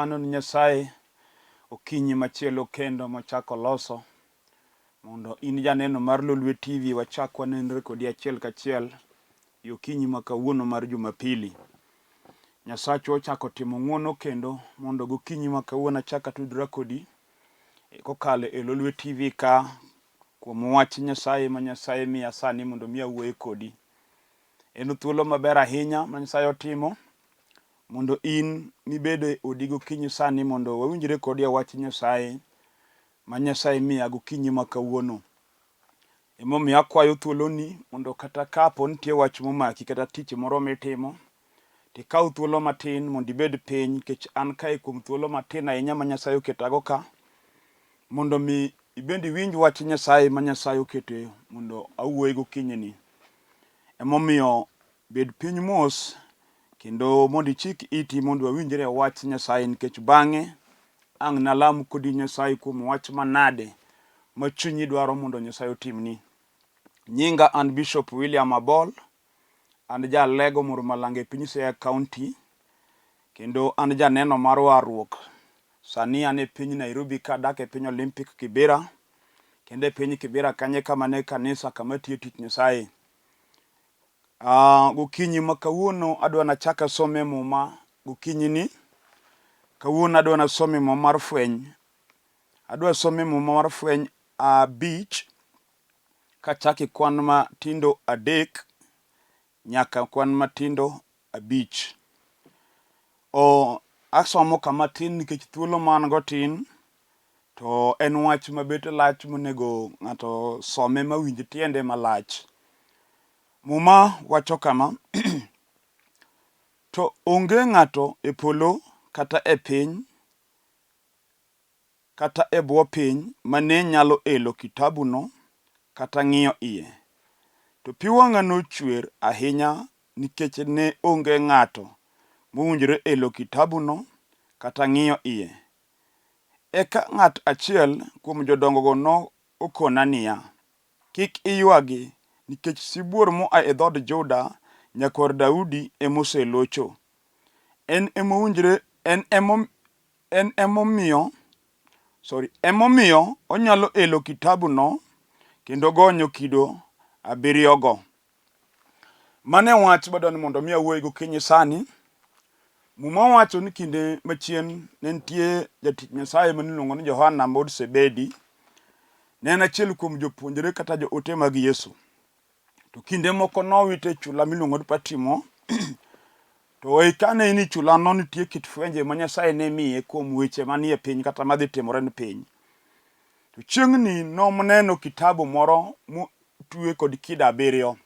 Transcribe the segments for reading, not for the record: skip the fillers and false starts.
Erokamano ni Nyasaye okinyi machielo kendo mochako loso mondo in janeno mar Lolwe TV wachak wanenre kodi achiel kachiel e okinyi ma kawuono mar Jumapili. Nyasachwa ochako timo ng'wono kendo mondo gokinyi ma kawuono achak atudra kodi kokalo e Lolwe TV ka kuom wach Nyasaye ma Nyasaye miya sani mondo mi awuoye kodi. En thuolo maber ahinya ma Nyasaye otimo mondo in mibedo e odi gokinyi sani mondo wawinjre kodi e wach Nyasaye ma Nyasaye miya gokinyi ma kawuono. Emomiyo akwayo thuoloni mondo kata kapo nitie wach momaki kata tich moro mitimo, tikaw thuolo matin mondo ibed piny nikech an kae kuom thuolo matin ahinya ma Nyasaye oketago ka mondo mi ibende iwinj wach Nyasaye ma Nyasaye oketo mondo awuoye gokinyini. Emomiyo bed piny mos kendo mondo ichik iti mondo wawinjre e wach Nyasaye nikech bang'e ang' nalam kodi Nyasaye kuom wach manade ma chunyi dwaro mondo Nyasaye otimni. Nyinga an Bishop William Abol, an ja Alego Murmalanga e piny Siaya County kendo an janeno mar warruok. Sani an e piny Nairobi ka adak e piny Olympic Kibera kendo e piny Kibera kanyo e kama ne kanisa kama atiye tich Nyasaye. Ah, gokinyi ma kawuono adwa nachak asome muma gokinyi ni. Kawuono adwa nasome muma mar fweny. Adwa some muma mar fweny abich kachako e kwan matindo adek nyaka kwan matindo abich. O, asomo kama tin nikech thuolo ma an go tin to en wach ma bet lach monego ng'ato some mawinj tiende malach. Muma wacho kama, to onge ng'ato e polo kata e piny kata e bwo piny ma ne nyalo elo kitabuno kata ng'iyo iye. To pi wang'a nochwer ahinya nikech ne onge ng'ato mowinjore elo kitabuno kata ng'iyo iye. Eka ng'at achiel kuom jodongogo nokona niya, Kik iywagi, nikech sibuor moa e dhood Juda, nyakwar Daudi, emoselocho. En emowinjore, en emo, en emomiyo, sorry, emomiyo onyalo elo kitabuno kendo gonyo kido abiriyogo. Mano e wach madwa ni mondo mi awuoyi gokinyi sani. Muma wacho ni kinde machien ne nitie jatich Nyasaye mane iluongo ni Johana wuod Zebedi. Ne en achiel kuom jopuonjre kata joote mag Yesu. To kinde moko nowite e chula miluongo ni Patimo. To e kane en e chulano nitie kit fwenje ma Nyasaye ne miye kuom weche manie piny kata madhi timore ne piny. To chieng'ni noneno kitabu moro motwe kod kido abiriyo.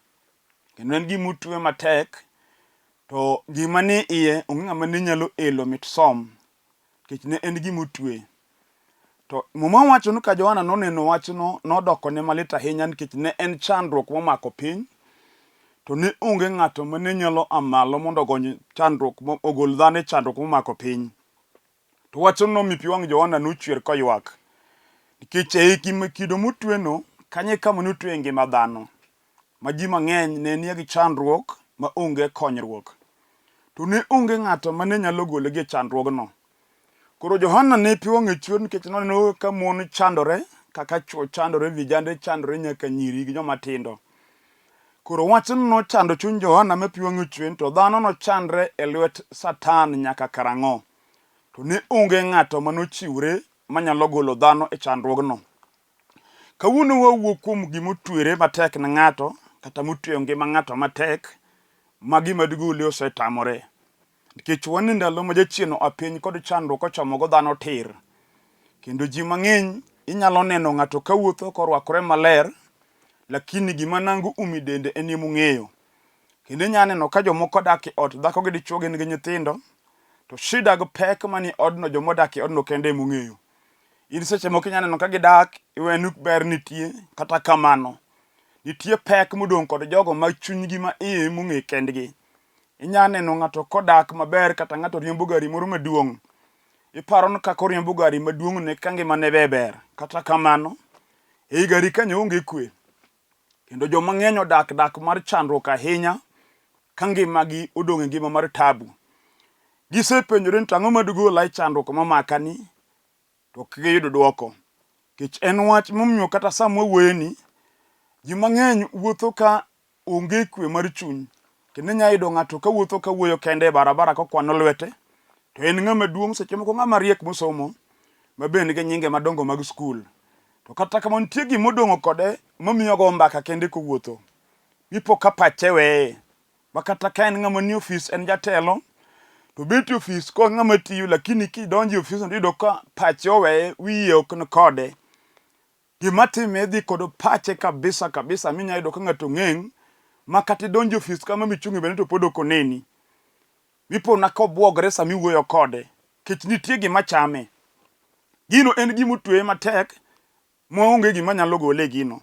Kendo en gima otwe matek to gima ni iye onge ng'ama ne nyalo elo mit som nikech ne en gima otwe. To Muma wacho ni ka Johana noneno wachno nodokone malit ahinya nikech ne en chandruok momako piny to ne onge ng'ato mane nyalo a malo mondo ogony chandruok ogol dhano e chandruok momako piny. To wachno nomiyo pi wang' Johana nochwer koywak. Nikech ei kido motweno, kanyo e kama notwe ngima dhano, ma ji mang'eny ne nie gi chandruok ma onge konyruok. To ne onge ng'ato ma ne nyalo gologi e chandruogno. Koro Johana ne pi wang'e chwer nikech noneno ka mon chandore kaka chwo chandore, vijande chandore nyaka nyiri gi joma tindo. Koro wachno nochando chuny Johana ma pi wang'e ochwer to dhano nochandre e lwet Satan nyaka karang'o? To ne onge ng'ato ma nochiwre manyalo golo dhano e chandruogno. Kawuono wawuo kuom gima otwere matek ne ng'ato kata motweyo ngima ng'ato matek ma gima digole osetamore. Nikech wan e ndalo ma jachien oa piny kod chandruok ochomogo dhano tir. Kendo ji mang'eny inyalo neno ng'ato kawuotho korwakore maler lakini gima nango umi dende en emong'eyo. Kendo inya neno ka jomoko odak e ot, dhako gi dichuo gin gi nyithindo, to shida gi pek manie odno joma odak e odno kende emong'eyo. In seche moko inya neno ka gidak, iwe ni ber nitie, kata kamano, nitie pek modong' kod jogo ma chunygi ma iye emong'e kendgi. Inya neno ng'ato kodak maber kata ng'ato riembo gari moro maduong'. Iparo ni kaka oriembo gari maduong' ne ka ngimane be ber. Kata kamano, ei gari kanyo onge kwe. Kendo joma ng'eny odak dak mar chandruok ahinya ka ngimagi odong' e ngima mar tabu. Gisepenjore ni to ang'o madigola e chandruok mamakani to ok giyudo dwoko. Nikech en wach momiyo kata sama wawuoyeni, ji mang'eny wuotho ka onge kwe mar chuny. Kendo inya yudo ng'ato ka wuotho ka wuoyo kende e barabara kokwano lwete, to en ng'ama duong' seche moko ng'ama riek mosomo ma be nigi nyinge madongo mag skul. To kata kamano nitie gima odong'o kode mamiyo ogo mbaka kende kowuotho. Ipo ka pache weye. Ma kata ka en ng'ama nie ofis en jatelo, to obet e ofis ko ng'ama tiyo lakini kidonjo e ofisno tiyudo ka pache oweye, wiye ok ni kode. Gima time dhi kod pache kabisa kabisa minya yudo ka ng'ato ng'eng' ma kata idonjo e ofis kama michung'e bende to pod ok oneni. Mipona kobwogre sama iwuoyo kode nikech nitie gima chame. Gino en gima otweye matek maonge gima nyalo gole e gino.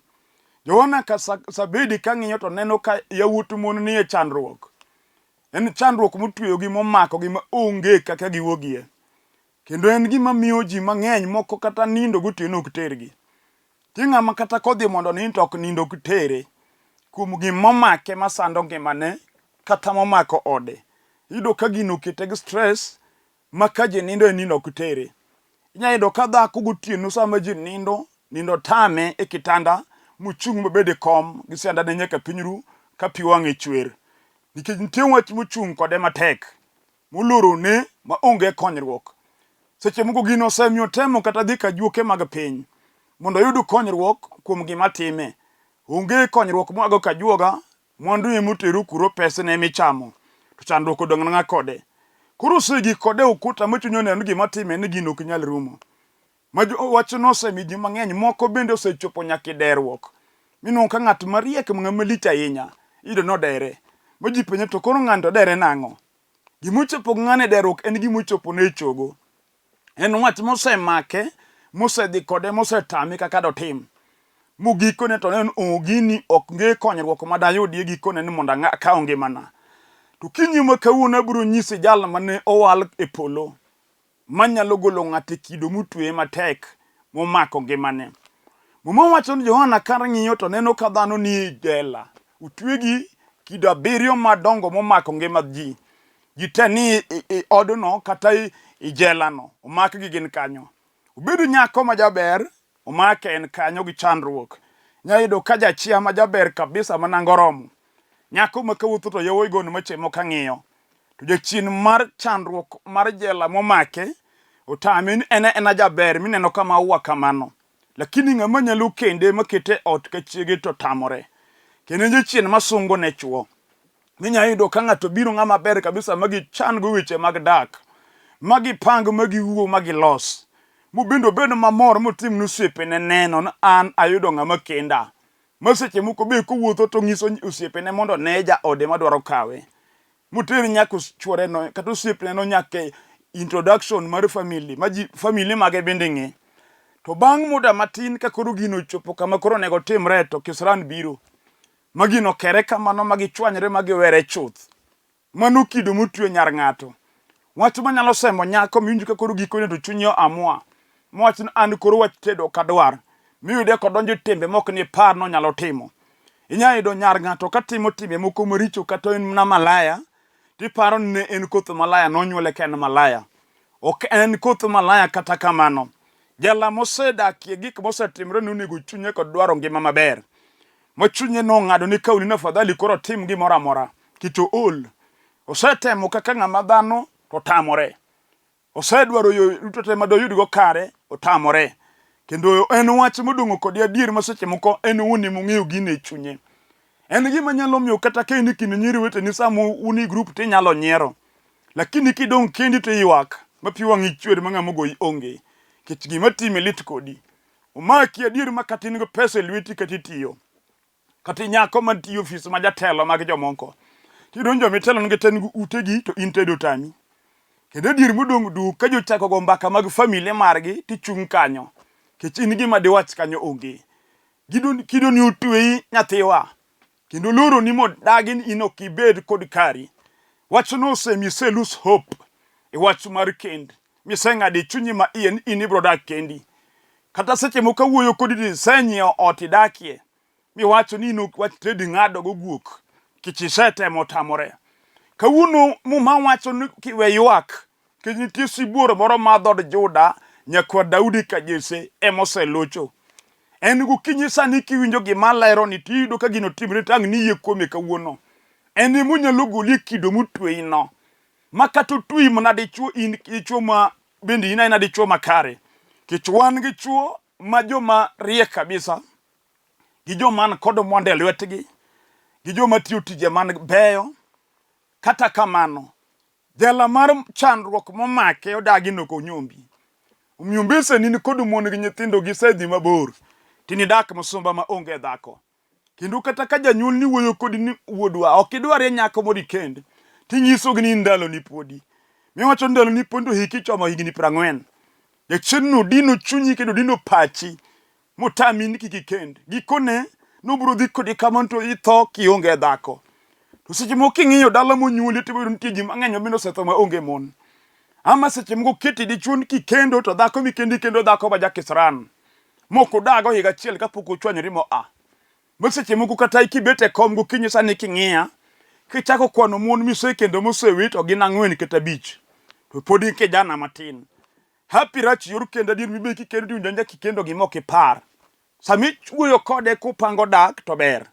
Johana ka Zabedi ka ng'iyo to neno ka yawuot mon nie chandruok. En chandruok motweyogi momakogi ma onge kaka giwuogie. Kendo en gima miyo ji mang'eny moko kata nindo gotieno ok tergi. Nitie ng'ama kata kodhi mondo onind to ok nindo ok tere kuom gima omake masando ngimane kata momako ode. Iyudo ka gino okete gi stress ma ka ji nindo en nindo ok tere. Inya yudo ka dhako gotieno sama ji nindo, nindo tame e kitanda mochung' mobed e kom gi siandane nyaka piny ru ka pi wang'e chwer. Nikech nitie wach mochung' kode matek. Molorone ma onge konyruok. Seche moko gino osemiyo otemo kata dhi ka juoke mag piny mondo oyud konyruok kuom gima time. Onge konyruok moago ka juoga, mwandu ema otero kuro, pesne ema ichamo, to chandruok odong' anang'a kode. Koro osegik kode e ukuta ma chunye oneno ni gima time en ni gino ok nyal rumo. Ma wachno osemiyo ji mang'eny moko bende osechopo nyaka e deruok. Minwang'o ka ng'at mariek ng'ama lich ahinya iyudo ni odere. Ma ji penjo to koro ng'ani to dere nang'o? Gima ochopo gi ng'ani e deruok en gima ochopo ne e chogo. En wach mosemake, mosedhi kode, mosetame kaka dotim. Mogikone to oneno ni oh, gini ok nge konyruok ma dayudie gikone ni mondo akaw ngimana. To kinyi ma kawuono abiro nyisi jal mane owal e polo manyalo golo ng'ato e kido motweye matek momako ngimane. Muma wacho ni Johana kar ng'iyo to neno ka dhano ni e jela. Otwegi kido abiriyo madongo momako ngima ji. Ji te ni e odno kata e jelano, omakgi gin kanyo. Obedo nyako ma jaber, omake en kanyo gi chandruok. Inyalo yudo ka jachia ma jaber kabisa ma nanga oromo. Nyako ma kawuotho to yawuoyi go machemo ka ng'iyo. To jachien mar chandruok mar jela momake otame ni en ena jaber mineno ka maua kamano. Lakini ng'ama nyalo kende makete e ot ka chiege to tamore. Kendo en jachien masungo ne chwo. Minya yudo ka ng'ato biro ng'ama ber kabisa ma gichan go weche mag dak, ma gipang ma giwuo ma gilos. Mobende obed mamor motim ne osiepene neno ni an ayudo ng'ama kenda. Ma seche moko be kowuotho to ng'iso osiepene mondo one jaode madwaro kawe. Moter nyaka chuore no kata osiepne no nyaka e introduction mar family ma ji family mage bende ng'e. To bang' muda matin ka koro gino ochopo kama koro onego otimre to kisran biro. Ma gino kere kamano ma gichwanyre ma giwere chuth. Mano kido motwe nyar ng'ato. Wach manyalo semo nyako miwinj ka koro gikone to chunye oamua. Mowach ni an koro wach tedo ok adwar. Miyude kodonjo e timbe mok ni par nonyalo timo. Inya yudo nyar ng'ato ka timo timbe moko maricho kata en mana malaya, tiparo ni ne en koth malaya nonyuole ka en malaya. Ok en koth malaya kata kamano. Jala mosedakie gik mosetimore nonego chunye kod dwaro ngima maber. Ma chunye nong'ado ni kauli ni afadhali koro otim gimoro amora. Kit ool. Osetemo kaka ng'ama dhano to otamore. Osedwaro yo duto te ma doyudgo kare, otamore. Kendo en wach modong'o kode adier ma seche moko en owuon ema ong'eyo gino e chunye. En gima nyalo miyo kata ka in e kind nyiri weteni sama un e grup to inyalo nyiero. Lakini kidong' kendi to iywak ma pi wang'i chwer ma ng'ama ogoyi onge. Nikech gima time lit kodi. Omaki adier ma kata in gi pesa e lweti kata itiyo. Kata nyako mantie ofis ma jatelo mag jomoko. Tiyudo ni joma itelonegi te nigi utegi to in tedo otami. Kendo adier modong' duk ka ji ochako go mbaka mag familia margi tichung' kanyo. Nikech in gima diwach kanyo onge. Kido ni otweyi nyathiwa. Kendo oloroni modagi ni in ok ibed kod kari. Wachno osemiyo ise lose hope e wach mar kend. Miseng'ado e chunyi ma iye ni in ibiro dak kendi. Kata seche moko awuoyo kodi ni isenyiewo ot idakie. Miwacho ni in ok wach tedo ing'ado go guok. Nikech isetemo otamore. Kawuono Muma wacho ni we ywak nikech nitie sibuor moro ma dhood Juda nyakwar Daudi ka Jesse ema oselocho. En gokinyi sani kiwinjo gima alero ni tiyudo ka gino timre to ang' niyie kuome kawuono. En ema onyalo goli e kido motweyino. Ma kata otweyi mana dichuo in dichuo ma bende in aina dichuo makare. Nikech wan gi chuo ma joma riek kabisa gi joma man kod mwandu e lwetgi, gi joma tiyo tije man beyo. Kata kamano, jela mar chandruok momake odagi nok onyombi. Omiyo mbeseni ni kod mon gi nyithindo gisedhi mabor, tinidak musumba ma onge dhako. Kendo kata ka janyuolni wuoyo kodi ni wuodwa ok idwarie nyako mondo ikend, tinyisogi ni ndaloni podi. Miwacho ni ndaloni podi to hiki chomo higni 40. Jachiendno dino chunyi kendo dino pachi motami ni kik ikend. Gikone nobiro dhi kodi kamano to itho kionge dhako. To seche moko king'iyo dala monyuoli to ibiro nitie ji mang'eny ma bende osetho ma onge mon. Ama seche moko keti dichuo ni kikendo to dhako mikendo ikendo dhako ma jakisran. Mok udago higa achiel kapok uchwanyori moa. Ma seche moko kata kibet e kom gokinyi sani king'iya, kichako kwano mon misekendo mosewi to gin ang'wen kata abich. To pod in kijana matin. Happy rach yor kendo adier mibe kikendo to iwinjo kikendo gima ok ipar. Sama iwuoyo kode kupango dak to ber.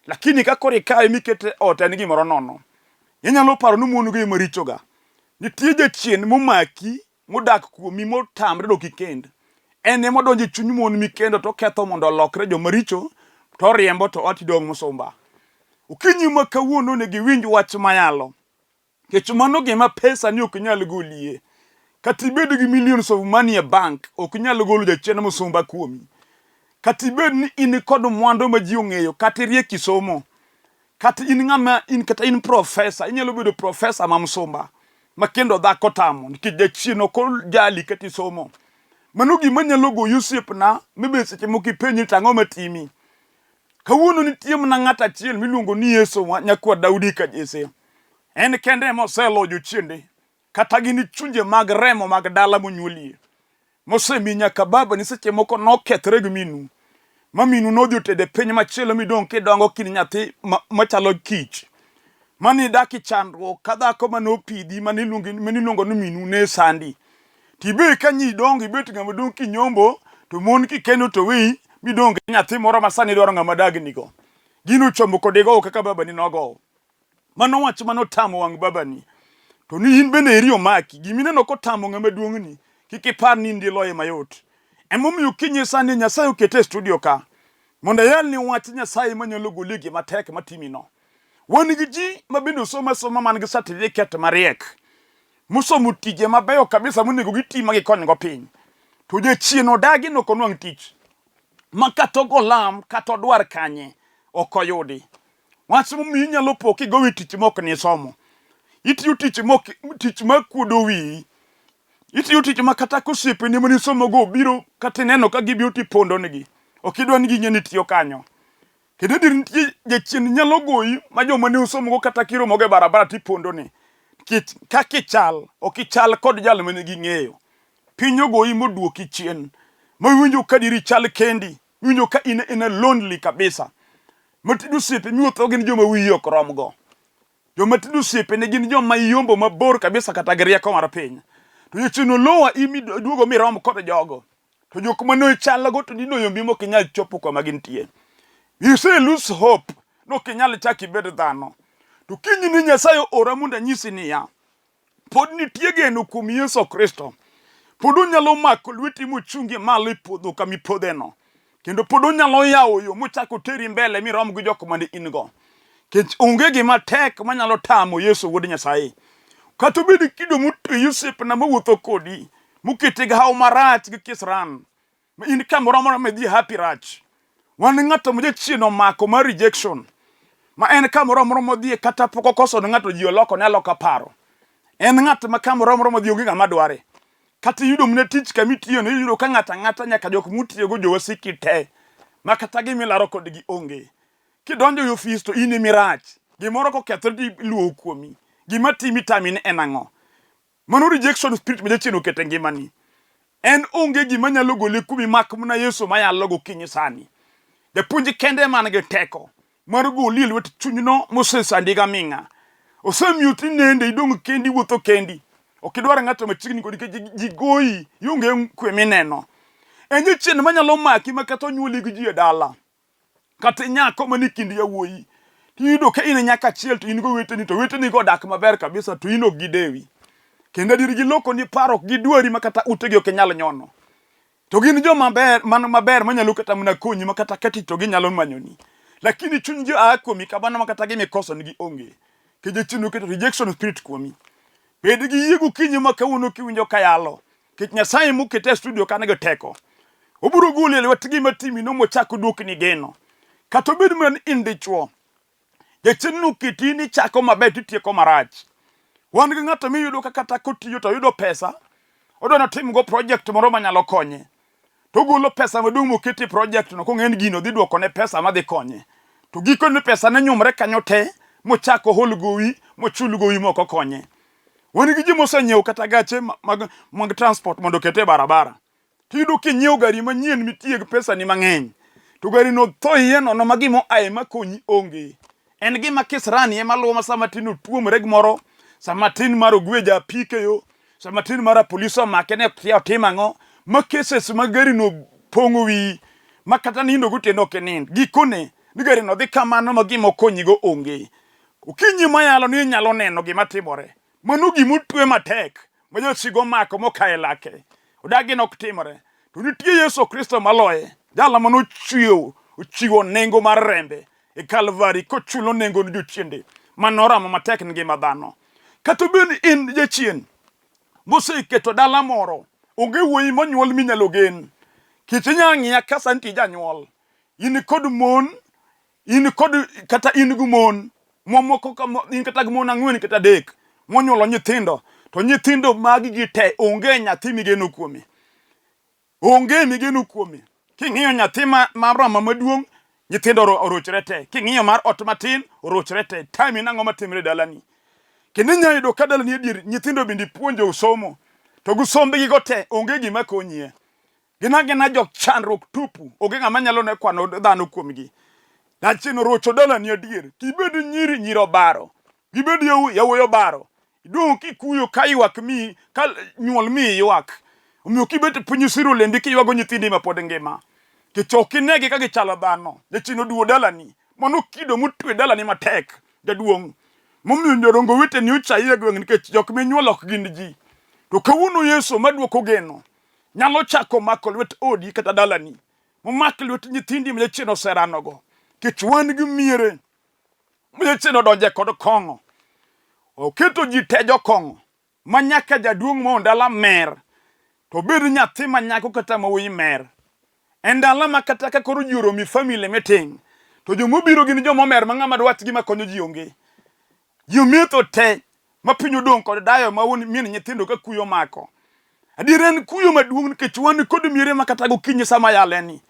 Lakini ka koro ikawe mikete ot en gimoro nono. Inyalo paro ni mon go ema richoga. Nitie jachien momaki modak kuomi motamre dok ikend. En ema odonjo e chuny mon mikendo to oketho mondo olokre joma richo to oriembo to ot idong' musumba. Okinyi ma kawuono onego iwinj wach mayalo. Nikech mano gima pesa ni ok nyal golie. Kata ibed gi millions of money e bank, ok nyal golo jachien musumba kuomi. Kata ibed ni in kod mwandu ma ji ong'eyo, kata iriek kisomo, kata in ng'ama in kata in profesa, inyalo bedo profesa ma msumba ma kendo dhako tamo nikech jachien ok ojali kata isomo. Mano gima nyalo goyi osiepna mibe seche moko ipenjri to ang'o matimi. Kawuono nitie mana ng'at achiel miluongo ni Yesu nyakwar Daudi ka Jesse. En kende ema oseloyo jochiende kata gin chunje mag remo mag dala monyuolie mosemi nyaka babani seche moko nokethre gi minu ma minu nodhi otedo e piny machielo midong' kidongo kin nyathi machalo kich mane idak e chandruok ka dhako mane opidhi mane iluongo ni minu ne sandi tibe ka nyi idongo ibet ng'ama duong' kinyombo to mon kikendo to weyi midong' gi nyathi moro ma sani dwaro ng'ama dagnigo gino chomo kod igowo kaka babani nogowo mano wach mane otamo wang' babani to ni in bende eri omaki gimineno kotamo ng'ama duong'ni kik ipar ni in diloye mayot emomiyo kinyi sani Nyasaye okete e studio ka mondo ayal ni wach Nyasaye manyalo goli gima tek matimino wan gi ji ma bende osomo asoma man gi certificate mariek mosomo tije mabeyo kabisa monego giti ma gikonygo piny to jachien odagi ni ok onwang' tich ma kata ogo lam kata odwar kanye ok oyudi wach momiyo inyalo po kigowe tich mok nisomo itiyo tich mok tich makuodo wiyi itiyo tich ma kata kosiepeni mane isomogo obiro kata ineno ka gibiro tipondonegi ok idwa ni ging'e ni itiyo kanyo Kendo adier nitie jachien nyalo goyi ma joma ne usomogo kata kiromogo e barabara tipondoni. Nikech kaka ichal, ok ichal kod jal mane ging'eyo. Piny ogoyi moduoki chien. Ma iwinjo ka diri ichal kendi. Iwinjo ka in in a lonely kabisa. Ma tinde osiepe miwuotho gin joma wiyi ok romgo. Joma tinde osiepene gin joma iyombo mabor kabisa kata gi rieko mar piny. To jachien olowa in miduogo mirom kod jogo. To jok mane ichalgo to dino yombi mok inyal chopo kama gintie. You say lose hope no ok inyal chak ibed dhano. To kiny ni Nyasaye ora mondo anyisi niya, pod nitie geno kuom Yesu Kristo. Pod onyalo mako lweti mochungi malo e podho kama ipodheno. Kendo pod onyalo yawo yo mochak oteri mbele mirom gi jok mane in go. Nikech onge gima tek manyalo tamo Yesu wuod Nyasaye. Kata obed kido motweyi osiepna mawuotho kodi, mokete gi hawo marach gi kisran, ma in kamoro amora midhi happy rach. Wan ng'ato ma jachien omako mar rejection, ma en kamoro amora modhiye kata pok okoso ne ng'ato ji olokone aloka paro. En ng'at ma kamoro amora modhi onge ng'ama dware. Kata iyudo mana tich kama itiyeno iyudo ka ng'ato ang'ata nyaka jok mutiyogo jowasiki te ma kata gima ilaro kodgi onge. Kidonjo e ofis to in emirach. Gimoro kokethore to iluowo kuomi. Gima timi tami ni en ang'o? Mano rejection spirit ma jachien oketo e ngimani. En onge gima nyalo gole kuomi mak mana Yesu mayalo gokinyi sani. Japuonj kende man gi teko mar goli e lwet chunyno mosesandi gaming'a. Osemiyo tinende idong' kendi iwuotho kendi. Ok idwar ng'ato machiegni kodi nikech ji goyi, ionge kwe mineno. En jachien manyalo maki ma kata onyuoli gi ji e dala. Kata nyako manie kind yawuoyi. Tiyudo ka in e nyako achiel to in goweteni to oweteni go odak maber kabisa to in ok gidewi. Kendo adier gilokoni paro ok gidwari ma kata utegi ok inyal nyono. To gin joma ber man maber manyalo kata mana konyi ma kata ka tich to ginyalo manyoni. Lakini chunygi oa kuomi kamano ma kata gima ikoso nigi onge. Nikech jachien oketo rejection spirit kuomi. Bed gi yie gokinyi ma kawuono kiwinjo kayalo. Nikech Nyasaye mokete e studio ka nigi teko. Obiro goli e lwet gima timino mochak oduokni geno. Kata obed mana ni in dichuo, Jachien noketi ni chako maber titieko marach. Wan gi ng'ato miyudo ka kata kotiyo to oyudo pesa, odwa notimgo project moro manyalo konye. To ogolo pesa maduong' moketi e project no kong'e ni gino dhi duokone pesa madhi konye. To gikone pesa ne nyumre kanyo te mochak ohol gowi mochul gowi mok okonye. Wan gi ji mosenyiewo kata gache mag, mag transport mondo oket e barabara. Tiyudo kinyiewo gari manyien mitiye gi pesani mang'eny to gari no tho iye nono ma gima oaye makonyi onge. En gima kisrani ema luwo ma sama tin otuomre gimoro, sama tin mar ogweja apike yo, sama tin mar polis omake ne kia otim ang'o, ma cases mag gari no pong'o wiyi ma kata nindo gotieno ok inind. Gikone ni gari no dhi kamano ma gima okonyigo onge. Okinyi mayalo ni inyalo neno gima timore. Mano gima otwe matek ma jasigu omako mokaye lake. Odagi ni ok timore. To nitie Yesu Kristo maloye, jal ma nochiwo ochiwo nengo mar rembe e Kalvari kochulo nengo ni jochiende ma noramo matek ni ngima dhano. Kata obed ni in jachien moseketo dala moro, onge wuoyi monyuol minyalo gen. Kech inya ng'iya ka sani ti janyuol, in kod mon in kod kata in gi mon mamoko in kata gi mon ang'wen kata adek monyuolo nyithindo to nyithindo magi gi te onge nyathi migeno kuome onge migeno kuome king'iyo nyathi ma ma rama maduong' nyithindo orochre te king'iyo mar ot matin orochre te tami nang'o matimre e dalani kendo inyalo yudo ka dalani adier nyithindo bende ipuonjo somo to gi sombgigo te onge gima konyie Gin agina jok chandruok tupu, onge ng'ama nyalo ne kwano dhano kuomgi. Jachien orocho dalani adier, kibed nyiri, nyiri obaro, gibed yawuoyi, yawuoyi obaro. Idong' kikuyo ka ywak mi, ka nyuol mi ywak. Omiyo kibet piny isiro lembi kiywago nyithindi ma pod ngima. Nikech ok inegi ka gichalo dhano. Jachien oduwo dalani. Mano kido motwe dalani matek, jaduong'. Momiyo jodongo weteni ochayi e gweng' nikech jok minyuolo ok gin ji. To kawuono Yesu maduoko geno. nyalo chako mako lwet odi kata dalani momak lwet nyithindi ma jachien oseranogo nikech wan gi miere ma jachien odonje kod kong'o oketo ji te jokong'o ma nyaka jaduong' ma ondala mer to obed nyathi ma nyako kata ma wuoyi mer e ndala ma kata ka koro ji oromi family meeting to jomobiro gin joma omer ma ng'ama dwach gima konyo ji onge Ji ometho te ma piny odong' kod dayo ma wuon min nyithindo ka kuyo mako. Adier en kuyo maduong' nikech wan kod miere ma kata gokinyi sama yale ni.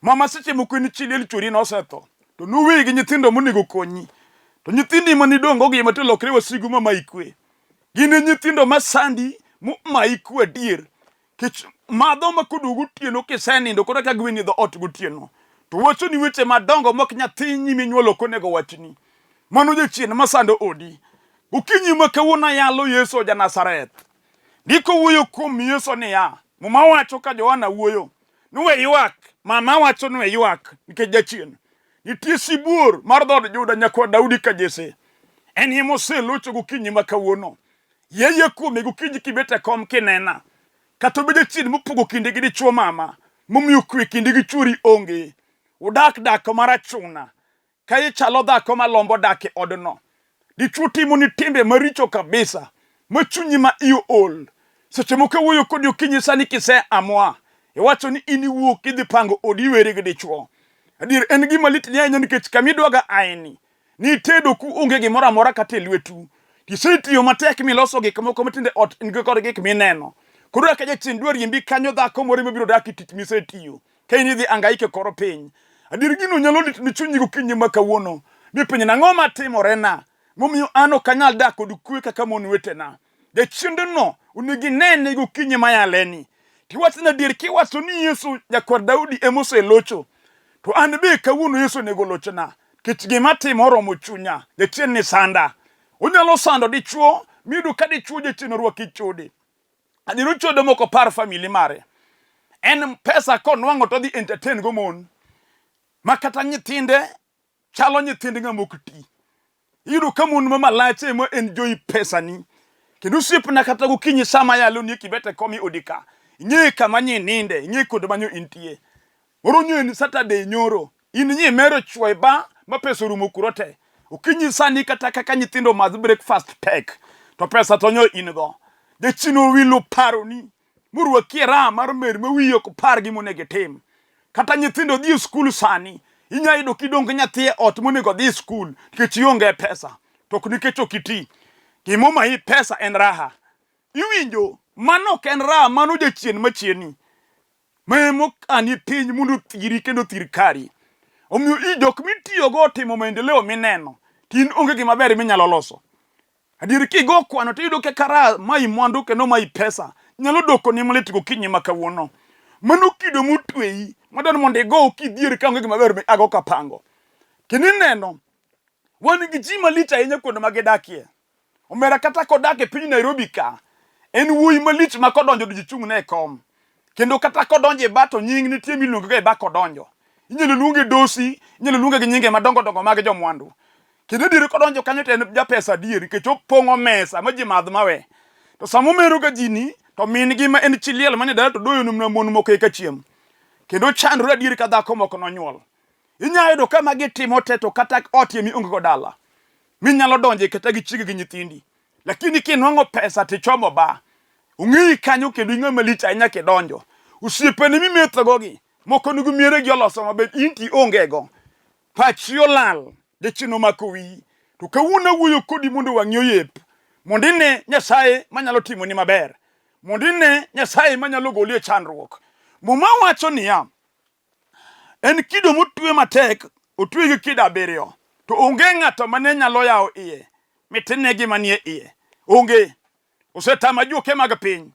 Mama seche moko en chi liel chwori nosetho to noweyi gi nyithindo monego konyi. To nyithindi ma nidong' go ema to lokre wasigu ma mayi kwe. Gin e nyithindo ma sandi momayi kwe adier. Kech madho ma koduogo gotieno kisenindo kata ka gweni dho ot gotieno to wachoni weche madongo mok nyathi nyimi nyuolo ok onego wachni. Mano jachien masando odi. Okinyi ma kawuono ayalo Yesu ja Nazareth. Ndiko wuoyo kuom Yesu niya, Muma wacho ka Johana wuoyo, ni we ywak, mama wacho ni we ywak nikech jachien. Nitie sibuor mar dhood Juda nyakwar Daudi ka Jesse. En ema oselocho gokinyi ma kawuono. Yie kuome gokinyi kibet e kom kinena. Kata obedo jachien mopogo kinde gi dichwo mama, momiyo kwe kinde gi chwori onge. Udak dak mar achuna. Ka ichalo dhako ma lombo dak e odno. Dichwo timoni timbe maricho kabisa, ma chunyi ma iyo ol. Seche moko awuoyo kodi okinyi sani kise amua. Iwacho ni in iwuok idhi pango odi iweri gi dichwo. Adier en gima litni ahinya nikech kama idwaga aeni Nitedo ku onge gimoro amora kata e lwetu. Tisetiyo matek miloso gik moko matinde ot in kod gik mineno. Koro kaka jachien dwa riembi kanyo dhako moro mabiro dak e tich misetiyo. Ka in idhi angaike kor piny. Adier gino nyalo lit ni chunyi gokinyi ma kawuono. Mipenjo nang'o matimorena momiyo an ok anyal dak kod kwe kaka mon wetena. Jachiendno onego inene gokinyi mayaleni. Tiwacho ni adier kiwacho ni Yesu nyakwar Daudi ema oselocho. To an be kawuono Yesu onego olochna. Nikech gima atimo oromo chunya. Jachien ni sanda. Onyalo sando dichuo miyudo ka dichuo jachien orwaki chode. Adier ochodo moko par family mare. En pesa konwang'o to odhi entertain go mon. Ma kata nyithinde chalo nyithind ng'ama ok ti. Iyudo ka mon ma malache ema enjoy pesani. Kendo osiepna kata gokinyi sama yalo nie kibet e kom e odi ka, ing'e kama nyi ninde, ing'e kod manyo intie. Moro nyo en Saturday nyoro, in nyi mero chwo e ba ma pesa orumo kuro te. Okinyi sani kata kaka nyithindo madh breakfast tek, to pesa to nyo in go. Jachien owilo paroni morwaki e raha mar mer ma wiyi ok par gima onego itim. Kata nyithindo dhi e skul sani, inya yudo kidong' gi nyathi e ot monego odhi e skul nikech ionge pesa, to ok nikech ok iti. Gimomayi pesa en raha. Iwinjo? Mano ok en raha, mano jachien machieni. Ma emokani piny mondo othiri kendo othir kari. Omiyo i jok mitiyogo otimo maendeleo mineno, to in onge gima ber minyalo loso. Adier kigo kwano to iyudo kaka raha mayi mwandu kendo mayi pesa nyalo dokoni malit gokinyi ma kawuono. Mano kido motweyi madwaro ni mondo igo kidhier ka onge gima ber ago kapango. Kendo ineno wan gi ji malich ahinya kuonde ma gidakie. Omera kata kodak e piny Nairobi ka, en wuoyi malich ma kodonjo to ji chung'ne e kom. Kendo kata kodonjo e ba to nying nitie miluongo go e ba kodonjo. Inyalo luonge dosi, inyalo luonge gi nyinge madongo dongo mag jomwandu. Kendo adier kodonjo kanyo to en japesa adier nikech opong'o mesa ma ji madh mawe. To sama omero ga ji ni to min gi ma en chi liel manie dala to doyo ne mana mon moko eka chiemo. Kendo ochandore adier ka dhako moko nonyuol. Inyalo yudo ka magi timo te to kata ot emi onge go dala. Minyalo donje kata gi chiegi gi nyithindi. Lakini kinwang'o pesa tichomo ba. Ong'eyi kanyo kendo ing'ama lich ahinya kidonjo. Osiepeni mimethogo gi moko nigi mieregi oloso maber in to ionge go. Pachi olal, jachien omako wiyi. To kawuono awuoyo kodi mondo wang'i oyep, mondo ine Nyasaye manyalo timoni maber, mondo ine Nyasaye manyalo goli e chandruok. Muma wacho niya, en kido motwe matek, otwe gi kido abiriyo, to onge ng'ato mane nyalo yawo iye mitine gima nie iye. Onge. Osetamo ajuoke mag piny,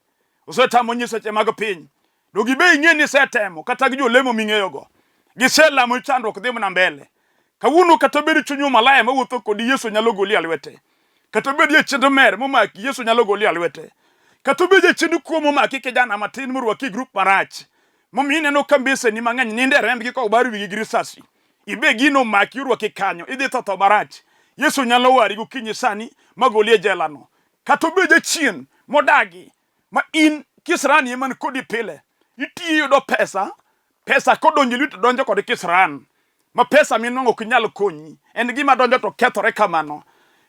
osetamo nyiseche mag piny. Donge ibe ing'e ni isetemo kata gi jolemo ming'eyogo. Giselamo chandruok dhi mana mbele. Kawuono kata bed chuny malaya mawuotho kodi Yesu nyalo goli e lwete. Kata bed jachien mer momaki Yesu nyalo goli e lwete. Kata obed jachien kuo momaki kijana matin morwaki e grup marach. Momiyo ineno ka mbeseni mang'eny nindo e rembgi ka obar wigi gi risasi. Ibe gino omaki orwaki kanyo idhi tho tho marach. Yesu nyalo wari gokinyi sani magoli e jela no. Kata obed jachien modagi ma in kisrani ema ni kodi pile. Itiyo iyudo pesa, pesa kodonjo e lweti to donjo kod kisran. Ma pesa minwang'o ok nyal konyi. En gima donjo to kethore kamano.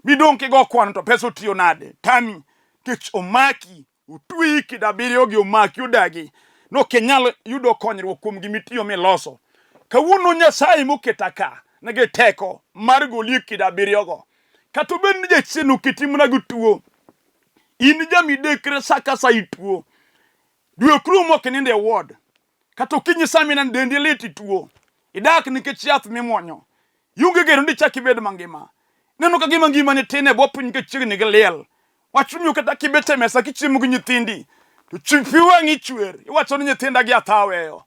Midong' kigo kwano to pesa otiyo nade? Tami. Nikech omaki, otweyi kido abiriyo gi omaki odagi. Nok inyal yudo konyruok kuom gima itiyo miloso. Kawuono Nyasaye moketa ka nigi teko mar goli e kido abiriyogo. Kata obed ni jachien oketi mana gi tuo, in jamidekre sa ka sa ituo. Dwe ok rum ok inind e ward. Kata okinyi sama ineno dendi lit ituo. Idak nikech yath mimuonyo. Ionge geno ni ichak ibed mangima. Ineno ka gima ngimani tin e bwo piny nikech chiegni gi liel. Wach miyo kata kibet e mesa kichiemo gi nyithindi to pi wang'i chwer. Iwacho ni nyithinda gi atho aweyo.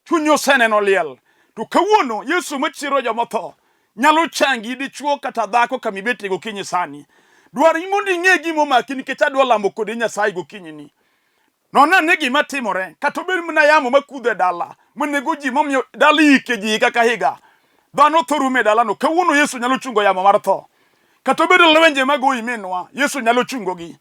Chunyi oseneno liel. To kawuono Yesu machiero jomotho nyalo changi dichuo kata dhako kama ibetie gokinyi sani. Dwar mondo ing'e gima omaki nikech adwa lamo kodi Nyasaye gokinyi ni. Non ane gima timore kata obed mana yamo makudho e dala manego ji momiyo dala iyike ji higa ka higa. Dhano tho rumo e dalano. Kawuono Yesu nyalo chungo yamo mar tho. Kata obed lwenje magoyi minwa, Yesu nyalo chungogi.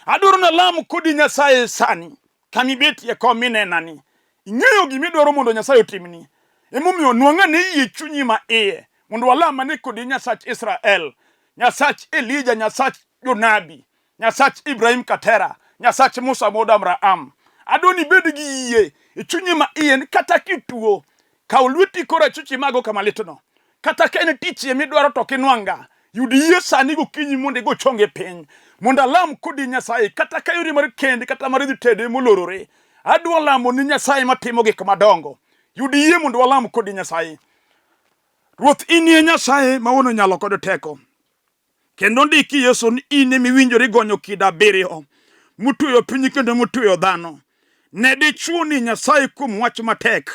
Adwaro nalam kodi Nyasaye sani. Kama ibetie kom minenani, ing'eyo gima idwaro mondo Nyasaye otimni. Emomiyo nwang' ane yie chunyi ma iye mondo walam ane kodi Nyasach Israel, Nyasach Elija, Nyasach jonabi, Nyasach Ibrahim Katera, Nyasach Musa wuod Abraham. Adwa ni ibed gi yie e chunyi ma iye ni kata kituo, kaw lweti korachwich imago kama litno. Kata ka en tich ema idwaro to ok inwang'a, yud yie sani gokinyi mondo igo chongi piny mondo alam kodi Nyasaye, kata ka yori mar kend kata mar dhi tedo ema olorore. Adwa lamo ni Nyasaye matimo gik madongo. Yud yie mondo walam kodi Nyasaye. Ruoth, in e Nyasaye ma wuon nyalo kod teko. Kendo ndiki Yesu ni in ema iwinjori gonyo kido abiriyo motweyo piny kendo motweyo dhano. Ne dichwo ni Nyasaye kuom wach matek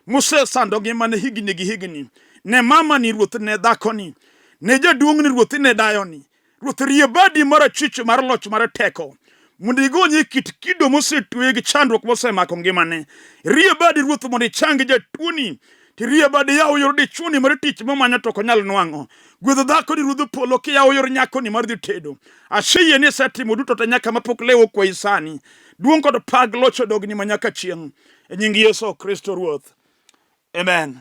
mosesando ngimane higni gi higni. Ne mama ni Ruoth, ne dhakoni, ne jaduong' ni Ruoth, ne dayoni. Ruoth rie badi mar achich mar loch mar teko mondo igonye kit kido mosetweye gi chandruok mosemako ngimane. Rie badi Ruoth mondo ichang jatuoni. Tirie badi yaw yor dichuoni mar tich momanyo to ok onyal nwang'o. Gwedh dhakoni Ruodh polo kiyawo yor nyakoni mar dhi tedo. Aseyie ni isetimo duto te nyaka mapok lew okwayi sani. Duong' kod pag loch odogni ma nyaka chieng'. E nying Yesu Kristo Ruoth. Amen.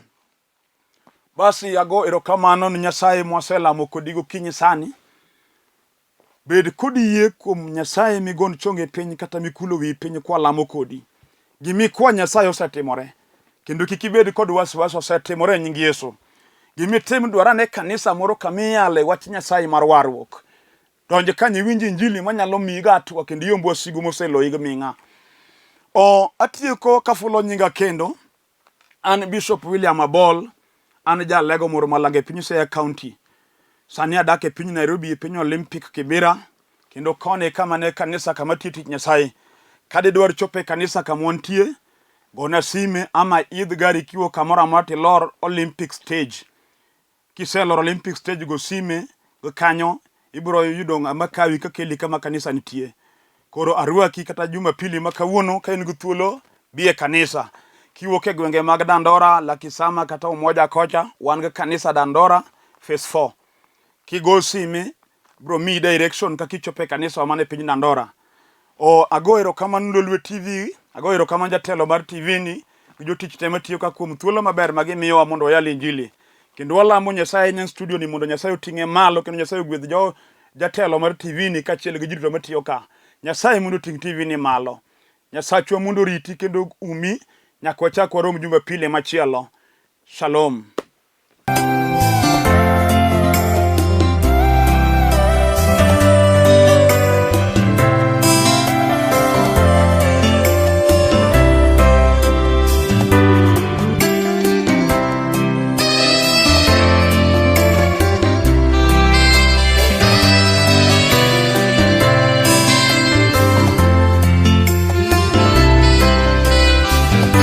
Basi ago erokamano ni Nyasaye mwaselamo kodi gokinyi sani. Bed kod yie kuom Nyasaye migon chonge piny kata mikulo wiyi piny kwalamo kodi. Gimikwa Nyasaye osetimore. Kendo kik ibed kod wasiwasi osetimore e nying Yesu. Gimitim dwar ane kanisa moro kama iyale wach Nyasaye mar warruok. Donj kanyo iwinj injili manyalo miyi go hatua kendo iyomb wasigu moseloyi gi ming'a. O, atieko kafulo nyinga kendo. An Bishop William Abol, an jalego moro malanga e piny Siaya County. Sani adak e piny Nairobi e piny Olympic Kibera, kendo koni kama ne kanisa kama tiyo tich Nyasaye. Ka didwar chopo e kanisa kama wantie, gona sime ama idh gari kiwuok kamoro amora tilor Olympic stage. Kiseloro Olympic stage go sime go kanyo ibiro yudo ng'ama kawi kakeli kama kanisa nitie. Koro arwaki kata Jumapili ma kawuono ka in gi thuolo bi e kanisa. Kiwuok e gwenge mag Dandora, Lakisama kata Umoja kocha, wan gi kanisa Dandora phase 4. Kigo sime bro miyi direction kaka ichopo e kanisa man e piny Dandora. O ago erokamano Lolwe TV, ago erokamano jatelo mar TV ni gi jotich te matiyo ka kuom thuolo maber ma gimiyowa mondo wayal injili. Kendo walamo Nyasaye nyan studio ni mondo Nyasaye oting'e malo kendo Nyasaye ogwedh jo jatelo mar TV ni kaachiel gi ji duto matiyo ka. Nyasaye mondo oting' TV ni malo. Nyasachwa mondo oriti kendo umi nyaka wachak warom Jumapili machielo. Shalom.